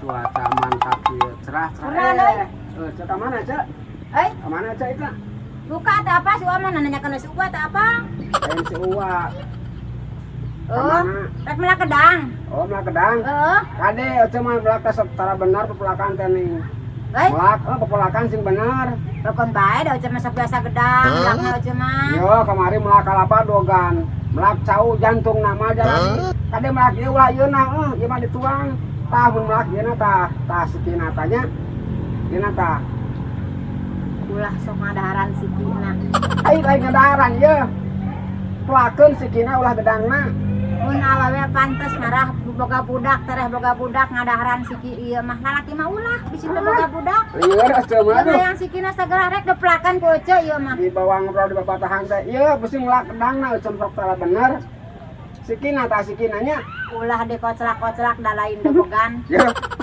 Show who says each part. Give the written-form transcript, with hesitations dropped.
Speaker 1: Cuaca mantap ieu, cerah cerah.
Speaker 2: Kurang, euy.
Speaker 1: Eh, cek ka mana, Cek?
Speaker 2: Eh,
Speaker 1: Ka mana, Cek itu?
Speaker 2: Buka atau apa si Uwa mah nanya kana si Uwa atau apa?
Speaker 1: Lain si Uwa. Ka
Speaker 2: Oh,
Speaker 1: mana?
Speaker 2: Rek melak gedang.
Speaker 1: Oh, melak gedang.
Speaker 2: Heeh.
Speaker 1: Kade, Ece mah melak teh sok tara bener pepelakan teh ning.
Speaker 2: Hei,
Speaker 1: Melak, oh, pepelakan sing bener.
Speaker 2: Rokon bae da Ece mah sok biasa gedang, melakna Ece mah.
Speaker 1: Yo, kamari melak kalapa dogan. Melak cau jantung nama jalan. Kade melak ieu ulah ieu na, eh, ieu mah dituang. Tah mun melak ieu na tah, tah sikina tanya. Ieu na tah.
Speaker 2: Ulah sok ngadaharan sikina.
Speaker 1: Ai lain ngadaharan ieu. Pelakeun sikina ulah gedangna.
Speaker 2: Mun awewe pantes marah boga budak, tereh boga budak ngadaharan siki ieu mah, lalaki mah ulah bisi teu boga budak.
Speaker 1: Lieur ece mah
Speaker 2: Ieu mah
Speaker 1: aduh.
Speaker 2: yang sikina sagala rek deplakan ku Ece ieu mah.
Speaker 1: Di bawah ngobrol di babatahan teh. Ieu bisi melak gedangna Ece sok tara bener. Sikina tah sikinanya.
Speaker 2: Ulah dikoclak-koclak da lain dobogan.
Speaker 1: Yo,